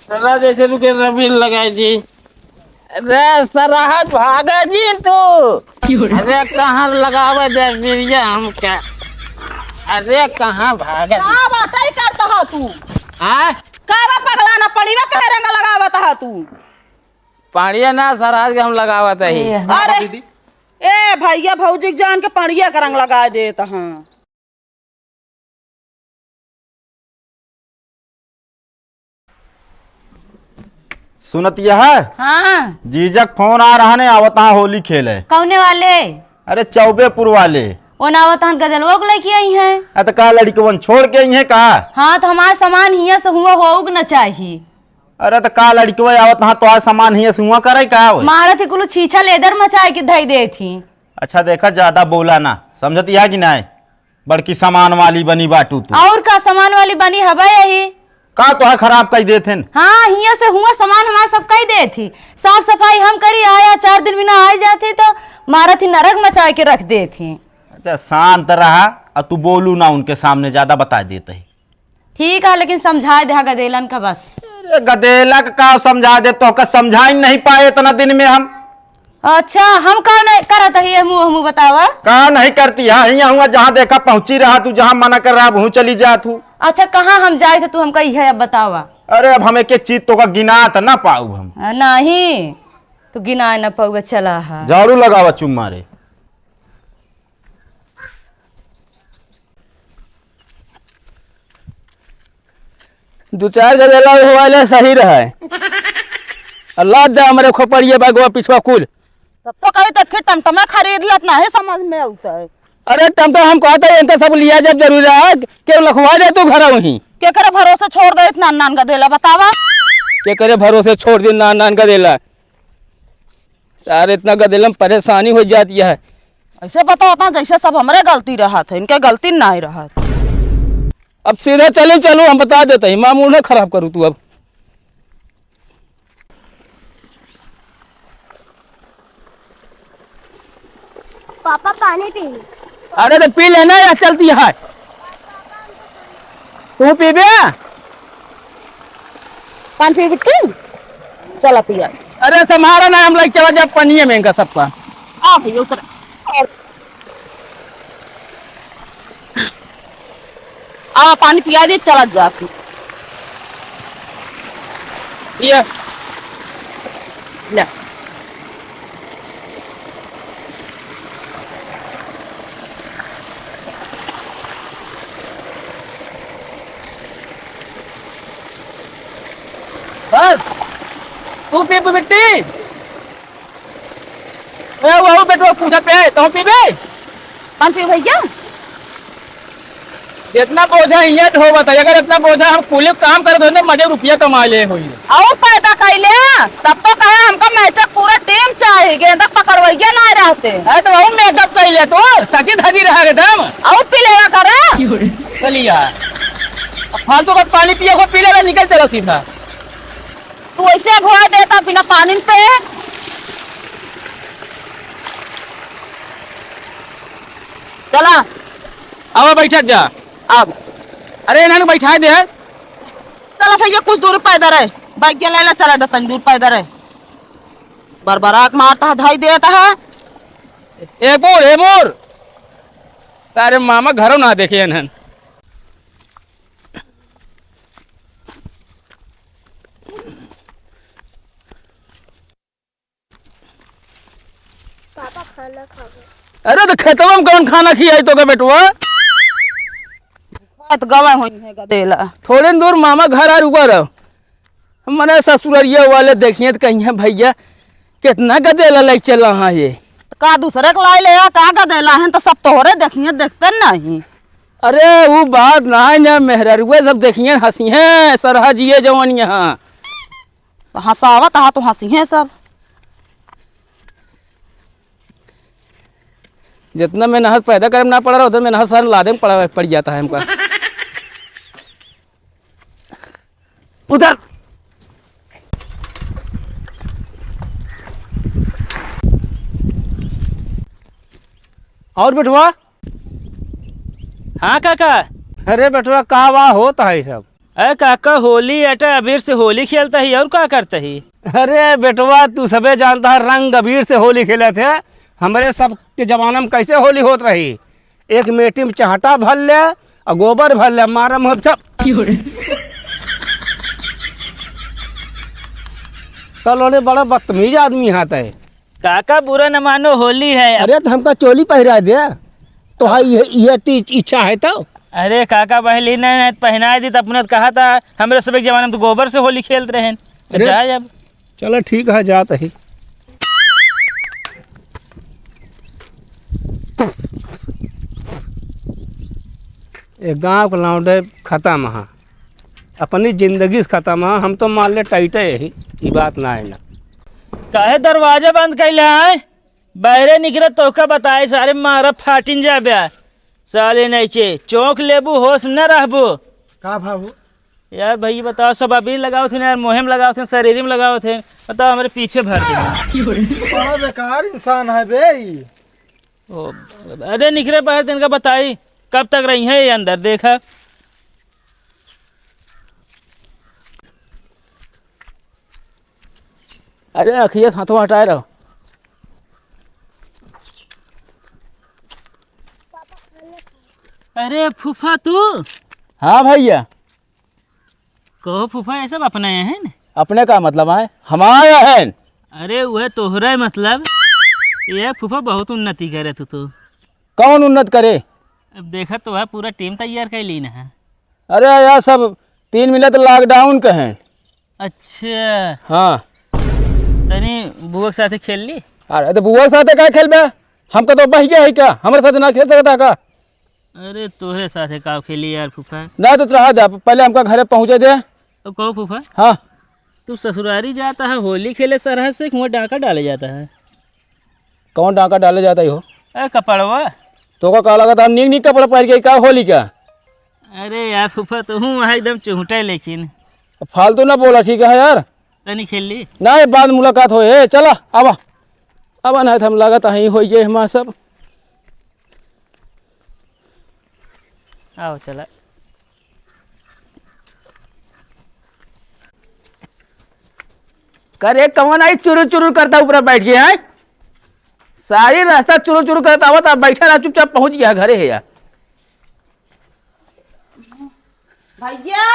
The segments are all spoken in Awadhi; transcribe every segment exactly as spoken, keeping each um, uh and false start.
साला जैसे रुके रबी लगाई जी। अरे सरहज भागा जी तू। क्यों रे? अरे कहाँ लगावे दे बिरिया हमके? अरे कहाँ भागा जी? का बात है करता हो तू? हाँ? का बा पगला ना पड़ी बा, काहे रंग लगावत ह तू? पाड़िया ना सरहज के हम लगावत ही। ए, अरे, दीदी। ए भैया भौजी के जान के पड़िया के रंग लगा देत ह। सुनत यह? हाँ। जीजक फोन आ रहा ने, आवत हाँ होली खेले। कौने वाले? अरे चौबेपुर वाले। ओन आवत हन गदेलवा को लेके आई हैं। अ, त का लड़िकवन छोड़ के आई हैं का? हाँ, त हमार सामान हियाँ से हुआ होउक न चाही। अरे, त का लड़िकवा आवत हाँ, तोहार सामान हियाँ से हुआ करे का होई? मारत ही कुलु छीछा लेदर मचाए के धई देत ही। अच्छा, देखा, ज्यादा बोला ना, समझत यह कि नाय? बड़की सामान वाली बनी बाटू तू। और का सामान वाली बनी हबे यही? का तोहार खराब कई देत हन? हाँ, हियाँ से हुआ सामान हमार सब कई देत ही। साफ सफाई हम करी, आया चार दिन बिना आए जात ही त मारत ही नरक मचाए के रख देत ही। अच्छा, शांत रहा, अ तू बोलू ना उनके सामने, ज्यादा बता देत ही। ठीक है, लेकिन समझाए दे गदेलन का बस। अरे गदेला का का समझा दे, तोहका समझाई नहीं पाए इतना दिन में हम। अच्छा, हम का नहीं करत ही, मुँह मुँह बतावा। का नहीं करती है, हियाँ हुआ जहाँ देखा पहुँची रहा तू, जहाँ मना कर रहा वहूँ चली जात हूँ। अच्छा, कहाँ हम जाए थे तू हमका इहे अब बतावा। अरे अब हम एक एक चीज तोहका गिना त ना पाऊ हम। आ, नहीं, तू गिना न पाऊ, चला हा। झाड़ू लगावा चुम्मा रे। दू चार गदेला होवाले सही रहे। अल्लाह दे हमरे खोपड़िए बगवा पिछवा कुल। तब तो कही तब फिर टमटमा खरीद लेत, ना है समझ में आवत है। अरे टमटम हम कहते हैं, इनका सब लिया जब जरूरी रहा, क्यों लखवा दे तू घर वहीं? केकरे भरोसे छोड़ दे इतना नान गदेला बतावा? केकरे भरोसे छोड़ दे नान नान गदेला? यार, इतना गदेला में परेशानी हो जाती है। ऐसे बतावत हैं जैसे सब हमरे गलती रहत है, इनके गलती नाहीं रहत। अब सीधा चले चलो, हम बता देते हैं, माँ मूड ना खराब करू तू अब। पापा पानी पी। अरे तो पी लेना यार, चलती है। तू पीबे? पानी पी बिट्टी? चला पिया। अरे संभारा ना, हम लाइक चला जाब पनिये में इनका सबका। आ भैया उतर। और आवा पानी पिया दे, चला जा तू। ये ले। बस, तू पी, पी बिट्टी। ए, वहू बेटवा पूछा पे, तू पीबे? पानी पी भैया। जितना बोझा हियाँ ढोवत है, अगर इतना बोझा हम कुली काम करत होई ना, मजे रुपया कमा ले होई। और पैदा कैले, तब तो कहे हमका मैचक पूरा टीम चाही, गेंदा पकड़वैया ना रहते। अरे तो वहू मेकअप कैले तू, सजी धजी रहा एकदम। और पी लेगा करे। चलिया, फालतू का पानी पिया को पी लेगा, निकल चला सीधा। तू ऐसे भोए देता बिना पानी पे। चला। आवा बैठा जा। अब। अरे इन्हन बैठा दे। चला भैया कुछ दूर पैदल है। बाइक के लेला चला दे तनी दूर पैदल है। बरबराक मारता है, धाई देता है। ए मोर, ए मोर। सारे मामा घरों ना देखे इन्हन। पापा खाना खाबो। अरे तो खेतवा में कौन खाना खियाई तो के बेटवा? खेत गवा होई है गदेला। थोड़े दूर मामा घर आ रुका रहो। मने ससुररिया वाले देखिए तो कहिए भैया कितना गदेला ले चला हाँ ये। का दूसरे के लाई ले आ, का गदेला है तो सब तोहरे देखिए देखते नहीं। अरे वो बात ना है ना मेहररुए सब देखिए हँसी हैं सरहा जिए जवान यहाँ। तो हँसावत हा तो हँसी हैं सब। जितना मेहनत पैदा करे में ना पड़ा रहा, उतना मेहनत सर लादे में पड़ा, पड़ जाता है हमका। उधर। और बेटवा? हाँ काका। अरे बेटवा, का बा होत है सब? अरे काका, होली अटे अबीर से होली खेलता ही, और का करता ही? अरे बेटवा, तू सबे जानता है, रंग अबीर से होली खेलत है। हमरे सब के जमाना में कैसे होली होत रही? एक मेटी में चहटा भर ले और गोबर भर ले, मारा मुँह चप। कल ओने बड़ा बदतमीज आदमी हाथ है। काका, बुरा न मानो, होली है। अरे, तो हमका चोली पहिरा दे, तो हाँ, ये, ये ती इच्छा है तो। अरे काका, पहली नहीं, नहीं, पहनाए दी तो अपने तो कहा था, हमरे सब एक जमाना में तो गोबर से होली खेलत रहे। अरे, जाए अब। चलो ठीक है, जात ही। एक गाँव के लौंडे खत्म है, अपनी जिंदगी से खत्म है। हम तो मान ले टाइटे यही, ये बात ना है ना। काहे दरवाजा बंद कैले है? बाहरे निकरे तोहका बताए, सारे मारा फाटिन जाबे। साले नइचे चौंक लेबू, होश न रहबू। का भावो? यार भाई बताओ, सब अबीर लगावत हैं यार, मोहे में लगावत हैं, शरीर में लगावत हैं, बताओ हमरे पीछे भर दे। बड़ा बेकार इंसान है बे ई। ओ, अरे निकरे बाहर, तिनका बताई कब तक रही है ये अंदर, देखा। अरे अखिया से हथवा हटाए रहो। अरे फूफा तू? हाँ भैया। कहो फूफा, ये सब अपने हैं न? अपने का मतलब है? हमारे हैं। अरे वह तोहरे मतलब। ये फूफा बहुत उन्नति करे तू तो। कौन उन्नत करे? अब देखा तो है, पूरा टीम तैयार कर ली ना है। अरे यार, सब तीन महीना तो लॉकडाउन के हैं। अच्छा। हाँ। तनी बुआ के साथे खेल ली। अरे तो बुआ के साथे का खेलबे? हमका तो बहिया है क्या? हमरे साथे ना खेल सकता का? अरे तोहरे साथे का खेली यार फूफा। ना तो रहा जा, पहले हमका घरे पहुँचे दे। तो कहो फूफा। हाँ। तू ससुरारी जाता है होली खेले सरहद से, कुआं डाका डाले जाता है। कौन डाका डाले जाता ही हो? ए, कपड़वा। तो का, का लगा था, हम नीक नीक कपड़ा पहन के का होली का? अरे यार फूफा, तो हूँ वहाँ एकदम चुहटे लेकिन। फालतू ना बोला, ठीक है यार। तनी खेल ली। ना, ये बाद मुलाकात हो। ए, चला, आवा। अब ना, हम लागत है, हो ये हमारा सब। आओ, चला। करे, कवन आई चुरुर चुरुर करता ऊपर बैठ के, हैं? सारी रास्ता चुरुर चुरुर करता आवत, अब बैठा रहा, चुपचाप पहुँच गया घरे है यार। भैया,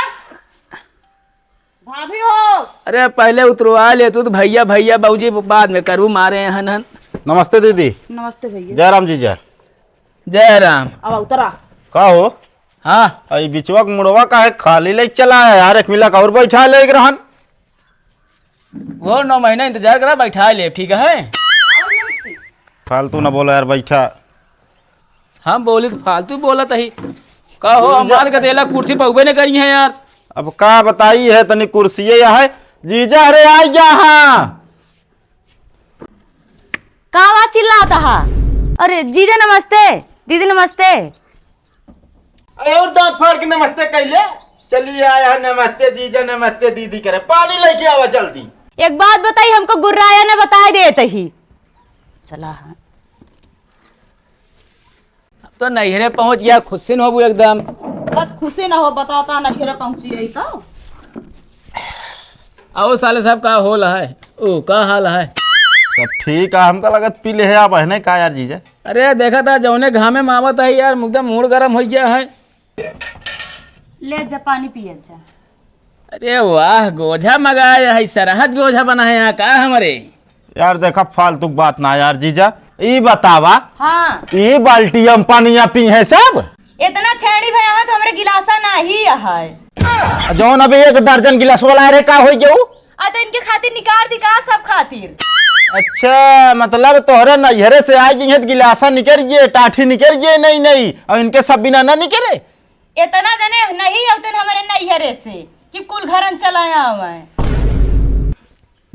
भाभी हो। अरे, पहले उतरवा ले तू तो, भैया, भैया, बाबूजी बाद में करू, मारे हन हन। नमस्ते दीदी। नमस्ते भैया। जय राम जीजा। जय राम। अब उतरा। का हो? हाँ। आ, ई बिचवा के मुड़वा काहे खाली लेके चला आया यार? एक मिला का और बैठा ले एक रहन। वो नौ महीना इंतजार करा, बैठा ले, ठीक है? फालतू ना बोला यार, बैठा। हम बोली तो फालतू बोलत ही। का हो, जीजा। हमार गदेला कुर्सी पे उबे न करी है यार। अब का बताई है, तनी कुर्सिये है। जीजा, अरे आ जा हाँ। का आवाज चिल्लात हा? अरे जीजा नमस्ते, दीदी नमस्ते। अरे और दांत फाड़ के नमस्ते कैले? चलिए आया है नमस्ते जीजा, नमस्ते दीदी करे। पानी लेके आवा जल्दी। एक बात बताई, हमको गुर्राया ने बताई देत ही। चला हाँ। अब तो नैहरे पहुँच गया, खुशी न होबू एकदम। बस खुशी न हो, बताता नैहरे पहुँची रही तो। आओ साले साहब, का होल है? ओ, का हाल है? सब ठीक है, हमका लगत पी ले है आप, है ना का यार जीजा? अरे देखा था जौने घामे में आवत है यार, एकदम मूड गरम हो गया है। ले जा पानी पिया जा। अरे वाह, गोझा मगाया है, सरहद गोझा बना है यहाँ का हमरे? यार देखा, फालतू के बात ना यार जीजा, ई बतावा, हाँ। ई बाल्टिया में पानिया पी है सब? इतना छेड़ी भया है तो हमरे गिलासा ना ही है। आ जौन अभी एक दर्जन गिलास वाला है रे, का होई गयो? आ तो इनके खातिर निकाल दी का, सब खातिर? अच्छा, मतलब तोहरे नैहरे से आ गई है तो गिलासा निकल गए, टाठी निकल गए, नहीं नहीं, और इनके सब बिना ना निकले? इतना जने नहीं होते हमरे नैहरे से कि कुल घरन चलाया हुआ है।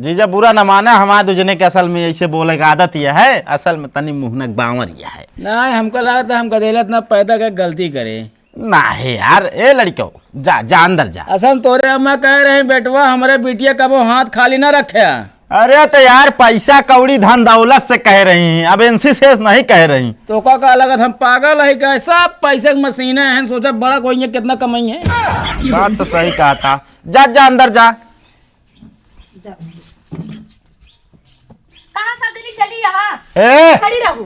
जीजा बुरा न माना, हमारे दो जने के असल में ऐसे बोले के आदत यह है, असल में तनी मुहनक बावर यह है। नहीं, हमको लगा था हम गदेलत ना पैदा कर गलती करे। ना है यार, ए लड़को, जा, जा अंदर जा। असल तोरे अम्मा कह रहे हैं, "बेटवा, हमरे बिटिया कबो हाथ खाली ना रखे।" अरे तो यार, पैसा कौड़ी धन दौलत से कह रही हैं, अब इनसे शेष नहीं कह रही। तो का, का लगत हम पागल है क्या? सब पैसे की मशीन है, सोचा बड़ा कोई है, कितना कमाई है। बात तो सही कहा था। जा, जा, अंदर जा। कहाँ सब जनी चली यहाँ? ए! खड़ी रहू।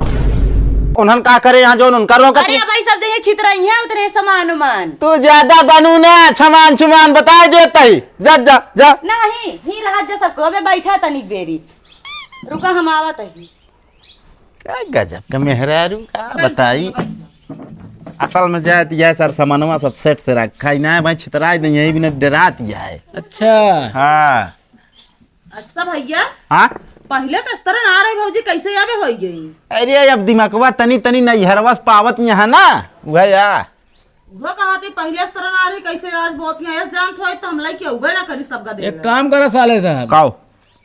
उन्हन का करे यहाँ, जौन उनका रोकत अरे है? भाई, सब जने छितरई हैं, उतरे समान उमान। तू ज्यादा बनू ना, छमान छुमान बताए देत ही। जा, जा, जा। नहीं, ही रहा जा सबको, अबे बैठा तनी बेरी। रुका, हम आवत ही। का गजब का मेहरारू, का बताई। असल में जाए तो यह सर सामानवा सब सेट से रखा ही ना है भाई, छितराई नहीं, यही बिना डरात यह है। अच्छा। हाँ। अच्छा भैया। हाँ? पहिले तो इस तरह ना रही भौजी, कैसे अब होइ गई? अरे, अब दिमागवा तनी तनी नैहरवा से पावत यहाँ ना, वह या। वो कहा थी पहिले इस तरह ना रही, कैसे आज बहुत नहीं है, जानत होई तो हम लइके उबे ना करी सब गदे एक में। काम करा साले साहब। काओ?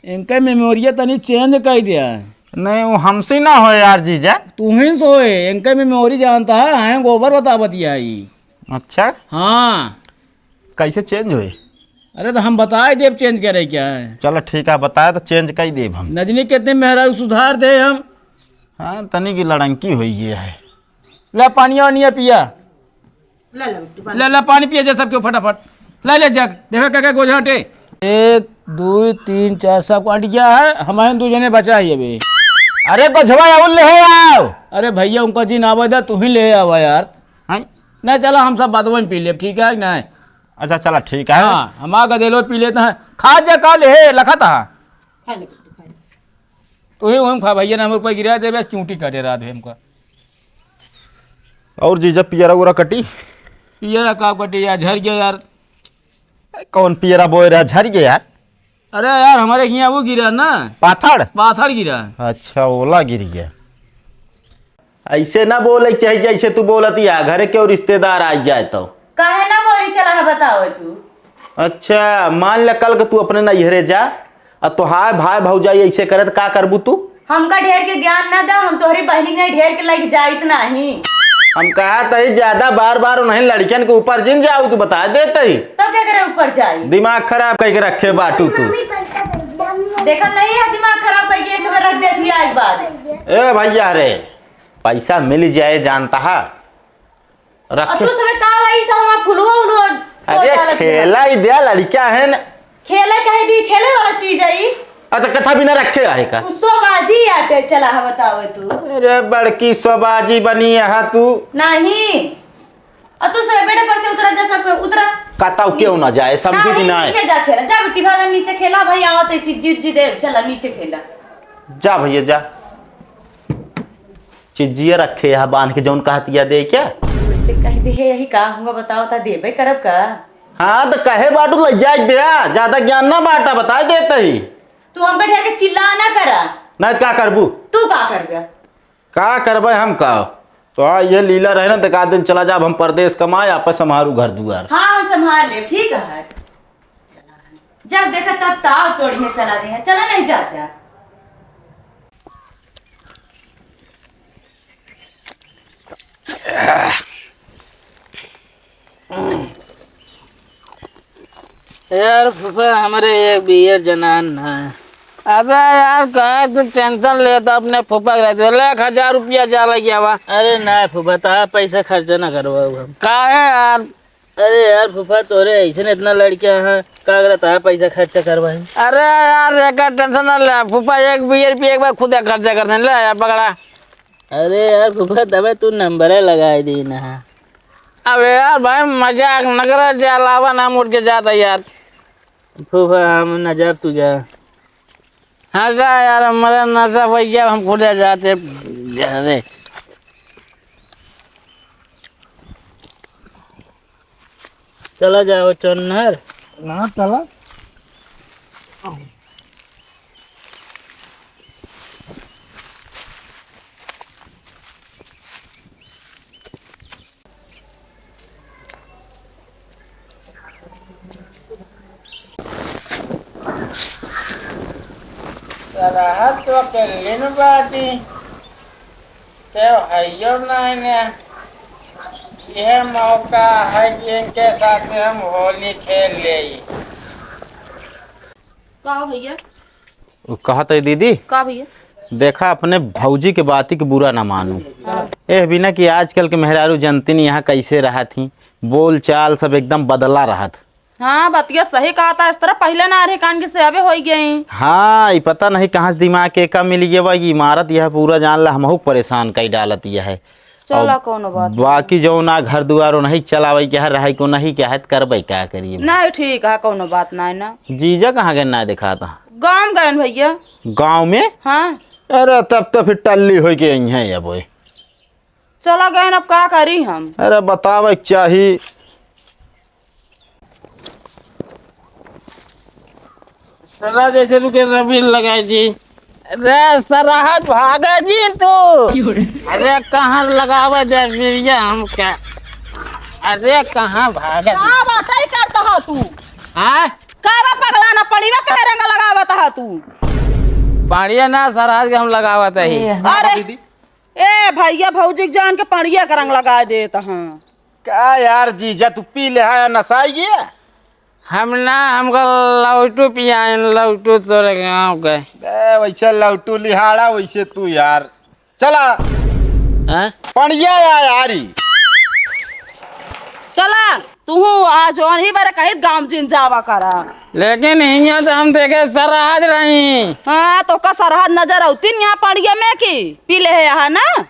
इनके मेमोरिया तनी चेंज कर दिया। नहीं, वो हमसे ना होए यार जीजा। तू ही से होए, इनके मेमोरी जानता है, हैं गोबर बतावत ही आई। अच्छा? हाँ। कैसे चेंज होए? अरे तो हम बताए देब चेंज करे क्या है। चलो ठीक है, बताए तो चेंज कर देब हम। नजनी कितने मेहरारू सुधार दे हम। हाँ, तनी की लड़ंकी होई गई है। ले पानी और नहीं है पिया। ले, ले बिट्टू, पानी। ले, ले पानी पिया जा सबके फटाफट। ले, ले जग। देखा क्या क्या गोझाटे। एक, दो, तीन, चार, सबको अंट गया है, हमारे दो जने बचा है अभी। अरे गोझवा और ले आओ। अरे भैया उनका जी ना आवा, तू ही ले आवा यार। हाँ? नहीं चला, हम सब बाद में पी लेब, ठीक है कि नहीं? अच्छा चला ठीक है। हाँ, हम आ गदेलो पी लेते हैं। खा जा का ले, लखा था। खा ले बिट्टू, खा ले। तू ही हम खा भैया, ना हम ऊपर गिरा देबे, चूंटी काटे रात है हमका। और जीजा पियरा उरा कटी? पियरा का कटी यार, झर गया यार। कौन पियरा बोए रहा, झर गया यार? अरे यार, हमारे हियाँ वो गिरा ना। पाथर? पाथर गिरा। अच्छा, ओला गिर गया। ऐसे ना बोले के चाही जैसे तू बोलत या, घरे के और रिश्तेदार आ जाए तो। काहे ना बोली चला है बताओ तू। अच्छा, मान ले कल के तू अपने नैहरे जा, आ तोहार भाई भौजाई ऐसे करे तो का करबू तू? हमका ढेर के ज्ञान ना दे, हम तोहरी बहिनी के ढेर के लग जाइत नाही। हम कहा तही ज्यादा बार बार उन्हीं लड़कियन के ऊपर जिन जाऊ, तू बता देत ही। तो क्या करे ऊपर जाई? दिमाग खराब करके रखे बाटू तू। देखत नहीं है, दिमाग खराब करके ये सब रख देत ही आज बाद। ए भैया रे, पैसा मिल जाए जानता है, और रखे। तू सबे का भाई सब हमार फुलवा उलवा अरे तोड़ डालत खेला ही दिया, लड़का है ना। खेले कहे दी, खेले वाला चीज है ई। अच्छा, कथा बिना रखे आहे का? उ सोबाजी आटे चला है, बताओ तू। अरे बड़की सोबाजी बनी यहाँ तू। नहीं। और तू सबे बेटे पर से उतरा जा, सब उतरा। कताऊ क्यों ना जाए, समझी कि नहीं, नहीं? नीचे जा खेला, जा बेटी भागन नीचे खेला, भाई आवत है चिज्जी उज्जी दे, चला नीचे खेला। जा भैया जा। चिज्जिया रखे यहाँ बांध के जौन कहतिया दे क्या? वैसे कह दे है यही का हुआ बताओ ता देबे करब का? हाँ तो कहे बाटू ले जाए दे, ज्यादा ज्ञान ना बाटा बताए देते ही। तू हमका ढेर के चिल्ला ना करा। नहीं का करबू? तू का करबे? का करबे हम का? तो हाँ ये लीला रहे ना तो का दिन चला जाब हम परदेस कमाए, आपे संभारू घर दुआर। हाँ हम संभार लेब, ठीक है। जब देखा तब ताव तोड़िए चला दे है, चला नहीं जाता। यार फूफा, हमरे एक बियर जनान ना। अबे यार, काहे तू tension लेता अपने फूफा के रहते? ले, एक हजार रुपया जा लग गया बा। अरे ना फूफा, तहार पैसा खर्चा ना करवाऊ हम। काहे यार? अरे यार फूफा, तोरे ऐसे न इतना लड़कियां हैं, का करता है पैसा खर्चा करवाई? अरे यार, एकर tension ना ले फूफा, एक बियर पी, एक बार खुद खर्चा कर दे। ले यार, पकड़ा। अरे यार फूफा, तबे तू नंबर लगाए दी ना। अबे यार भाई, मजाक न करे, जा लावा ना, हम उठ के जाता यार। फूफा, हम ना जाब, तू जा। हाँ जा यार, हमारा नशा हो गया, हम खुद जाते घरे। चला जाओ चन्नर। ना चला। रहत तो अकेले में बाटी, केहू हइयो नहीं ने। यह मौका है कि इनके साथ में हम होली खेल लेई। का हो भैया? उ कहत है दीदी, का भैया? देखा, अपने भौजी के बाती के बुरा ना मानू। हाँ। एह बिना कि आजकल के मेहरारू जनती नहीं यहाँ कैसे रहत ही, बोल चाल सब एकदम बदला रहत। हाँ, बतिया सही कहत है, इस तरह पहिले ना रहे कान के से अबे होई गई। हाँ, ई पता नहीं कहाँ से दिमाग के का मिल गया बा, ई इमारत यह पूरा जान ला हमहू परेशान कई डालत यह है। चला, और कौनो बात नहीं। बाकी जौन आ घर दुआर नहीं चलावे के है, रहे को नहीं के है, त करबे का करिए? नहीं, ठीक है, कौनो बात नहीं ना। जीजा कहाँ गए ना दिखाता? गाँव गए भैया। गाँव में? हाँ। अरे, तब तो फिर टल्ली होई के आई है अब ओए। चला गए, अब का करी हम? अरे, बतावे के चाही। साला जैसे रुके रबी लगाई जी। अरे सरहज भागा जी तू। अरे कहाँ लगावे दे बिरिया हमके? अरे कहाँ भागा जी? का बात ही करता है तू? हाँ? का बा पगला ना पड़ीवा, कहे रंग लगावत है तू? पाड़िया ना सरहज के हम लगावत ही। अरे दीदी। ए भैया, भौजी के जान के पड़िया के रंग लगा देत हाँ। का यार जीजा, तू पी ले है, नसाई गया? हम ना, हमका लौटू पियाइन, लौटू तोरे गाँव के। ए, वैसे लौटू लिहाड़ा, वैसे तू यार। चला। हैं? पड़िया या यारी। चला, तू आज जौन ही बारे कहित गाँव जिन जावा करा। लेकिन हियाँ तो हम देखे सरहज रही। हाँ, तो का सरहज नजर औती न यहाँ पड़िया में की? पी ले है यहाँ ना?